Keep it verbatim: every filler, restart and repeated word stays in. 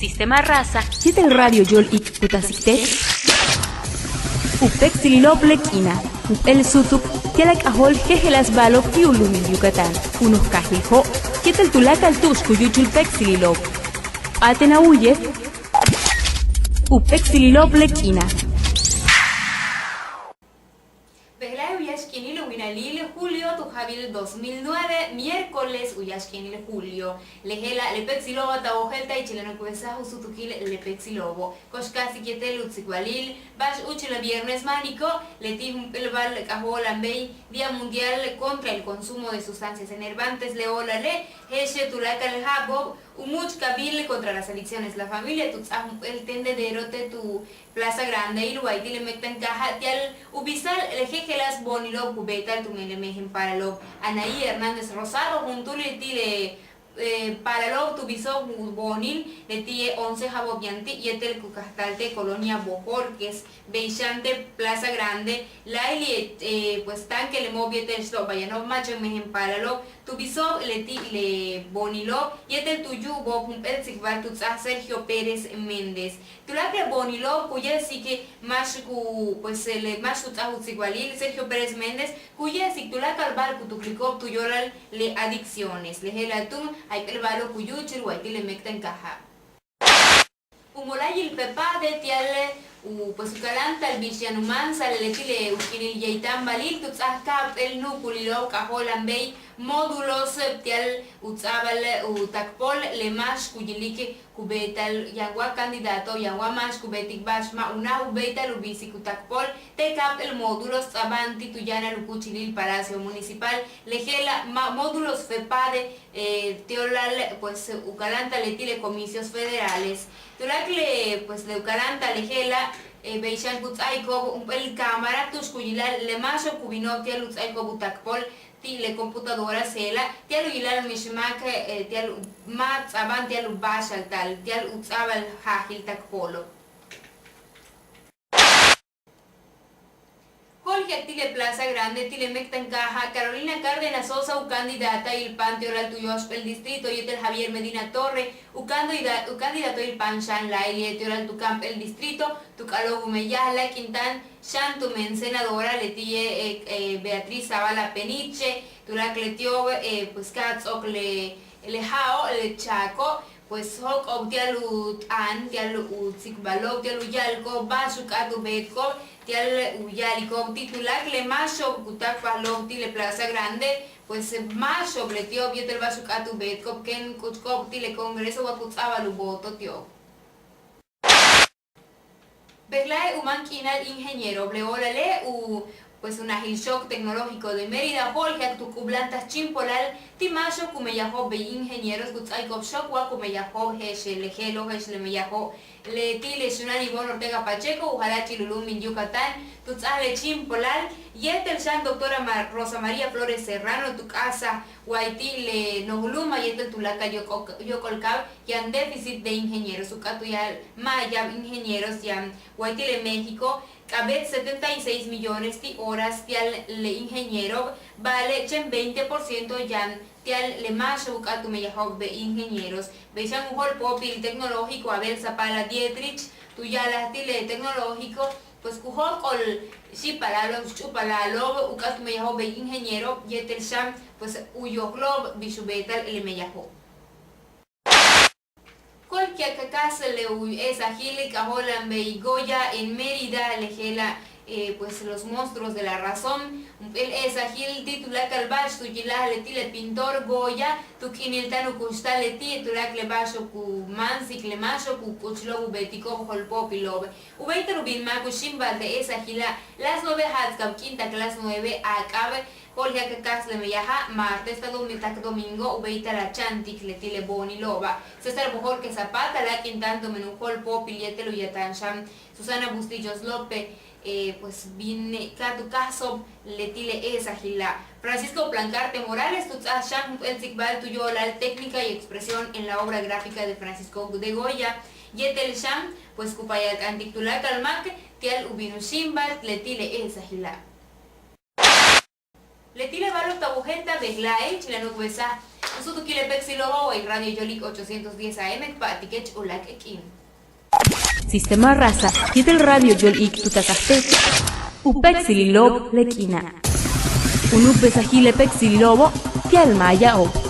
Sistema Rasa yéetel Radio Yóol Iik' ku taasik te'ex u péektsililo'ob le k'iina', jump'éel súutuk ti'al a k'ajóol jejeláas ba'alo'ob ti' u lu'umil Yucatán, u noj kaajil Jo' yéetel tuláakal tu'ux ku yúuchul péektsililo'ob. P'áaten a wu'uye' u péektsililo'ob le k'iina'. Bejla'e' u yáax k'iinil u winalil julio tu ja'abil dos mil nueve, miércoles u yáax k'iinil julio. Le je'ela' le péektsilo'oba' ta wojéelta'al ich le nojkbesaj u súutukil le péektsilo'obo'. Ko'ox káajsik yéetel u tsikbalil ba'ax úuchul le viernes máaniko', leti' jump'éel ba'al k'ajóola'an bey Día Mundial contra el Consumo de Sustancias Enervantes, le o'olale' je'ex tuláakal ja'abo'ob u múuch' kabil contra las adicciones La Familia tu ts'áaj jump'éel tendedero te' tu Plaza Grandeil way ti' le méek'tan kaaja' ti'al u bisa'al le jejeláas boonilo'ob ku beeta'al tumen le mejen paalalo'ob. Anaí Hernández Rosado juntúul ti' le paalalo'ob tu biso'ob u boonil leti'e' once ja'abo'ob yaan ti' yéetel ku kajtal te' colonia Bojórquez bey xan te' Plaza Grande láayli' pues táankelem o'ob yéetel xlo'obayano'ob máache' mejen paalalo'ob tu biso'ob leti' le boonilo'ob yéetel tu yu'ubo'ob jump'éel tsikbal tu ts'áaj Sergio Pérez Méndez. Tuláakal le boonilo'ob ku ye'esik máax ku pues le máax tu ts'áaj u tsikbalil Sergio Pérez Méndez ku ye'esik tuláakal ba'al ku tukliko'ob tu yóolal le adicciones. Le je'ela' túun jayp'éel ba'alo'ob ku yúuchul way ti' le méek'tan kaaja'. U mola'ayil FEPADE ti'al u pues u kaláanta'al bix yaan u máansa'al leti' le u k'iinil yéeytambalil tu ts'áaj ka'ap'éel nu'ukulilo'ob k'ajóola'an bey módulos ti'al u ts'a'abal u takpool le máax ku yilik ku beeta'al yaan wa candidato yaan wa máax ku beetik ba'ax ma' unaj u béeytal u bisik u takpool te' ka'ap'éel módulos ts'a'aban ti' tu yáanal u kúuchilil Palacio Municipal. Le je'ela' ma' módulos FEPADE ti' o'olal pues u kaláanta'al leti' le comicios federales. Tuláakal le pues le u kaláanta'al le je'ela' bey xan ku ts'áaiko'ob jump'éel cámara tu'ux ku yila'al le máaxo'ob ku bino'ob ti'al u ts'áaiko'ob u takpool ti' le computadora je'ela' ti'al u yila'al mix máak ti'al u ma' ts'a'aban ti'al u báaxalta'al ti'al u ts'a'abal jaajil takpoolo'. Jo'oljeak ti' le Plaza Grande ti' le méek'tan kaaja' Carolina Cárdenas Sosa u candidatail PAN ti' o'olal tu yóoxp'éel distrito yéetel Javier Medina Torre u candida u candidatoil PAN xan láayli'e' ti' o'olal tu kamp'éel distrito tu k'alo'ob u meyaj láak'inta'an xan tumen senadora leti'e' Beatriz Zavala Peniche. Tuláakal leti'obe' pues ka ts'o'ok le le ja'o' le Chaco pues jóok'o'ob ti'al u t'aan ti'al u tsikbalo'ob ti'al u ya'aliko'ob ba'ax u k'áat u beetiko'ob ti'al u ya'aliko'ob ti' tuláakal le máaxo'ob ku táakpajlo'ob ti' le Plaza Grande pues máaxo'ob leti'ob yéetel ba'ax u k'áat u beetiko'ob kéen k'uchko'ob ti' le Congreso wa ku ts'a'abal u voto ti'ob. Bejla'e' u máan k'iinal ingeniero'ob le o'olale' u pues u najil xook Tecnológico de Mérida jo'oljeak tu k'ublantaj chíimpolal ti' máaxo'ob ku meyajo'ob bey ingenieros ku ts'áaiko'ob xook wa ku meyajo'ob je'ex le je'elo' je'ex le meyajo' leti' le xunáan Ivonne Ortega Pacheco u jala'achil u lu'umil Yucatán tu ts'áaj le chíimpolal yéetel xan doctora Rosa María Flores Serrano tu k'a'asaj way ti' le noj lu'uma' yéetel tuláakal yóok'ol kaab yaan déficit de ingenieros u k'áat u ya'al ma' ya'ab ingenieros yaan way ti' le México k'a'abéet setenta y seis millones ti' horas ti'al le ingeniero'ob ba'ale' chéen veinte por ciento yaan ti'al le máaxo'ob u k'áat u meyajo'ob bey ingenieros. Bey xan u jo'olpóopil Tecnológico Abel Zapata Dietrich tu ya'alaj ti' le Tecnológico pues ku jóok'ol xi'ipalalo'ob xch'úupalalo'ob u k'áat u meyajo'ob bey ingeniero'ob yéetel xan pues u yojlo'ob bix u beeta'al le meyajo'. Jo'oljeak ka káajsa'al le u e'esajil k'ajóola'an bey Goya en Mérida le je'ela' pues Los monstruos de la razón jump'éel e'esajil ti' tuláakal ba'ax tu yilaj leti' le pintor Goya tu k'iinil táan u kuxtal leti' tuláakal le ba'axo'ob ku máansik le máaxo'ob ku k'uchlo'ob u beetiko'ob jo'olpóopilo'ob. U béeytal u bin máak u xíimbalt le e'esajila' las nueve ja'atskab k'iin tak las nueve áak'abe'. Jo'oljeak ka káajsa'al le meyaja' martes tak domi tak domingo u béeytal a cha'antik leti' le boonilo'oba'. César Bojórquez Zapata láak'inta'an tumen u jo'olpóopil yéetel u yatan xan Susana Bustillos López pues bin ka tu káajsa'ob leti' le e'esajila'. Francisco Plancarte Morales tu ts'áaj xan jump'éel tsikbal tu yo'olal técnica y expresión en la obra gráfica de Francisco de Goya yéetel xan pues ku payalt'antik tuláakal máak ti'al u bin u xíimbalt leti' le e'esajila'. Leti' le ba'alo'ob ta wojéelta'al bejla'e' ich le nojkbesaj u Súutukil le péektsilo'obo' way Radio Yóol Iik ochocientos diez A M k pa'atikech uláak' k'iin. Sistema Rasa yéetel Radio Yóol Iik tu taasajtech u péektsililo'ob le k'iina'. U nu'ukbesajil le péektsililo'obo' ti'al maaya'ob.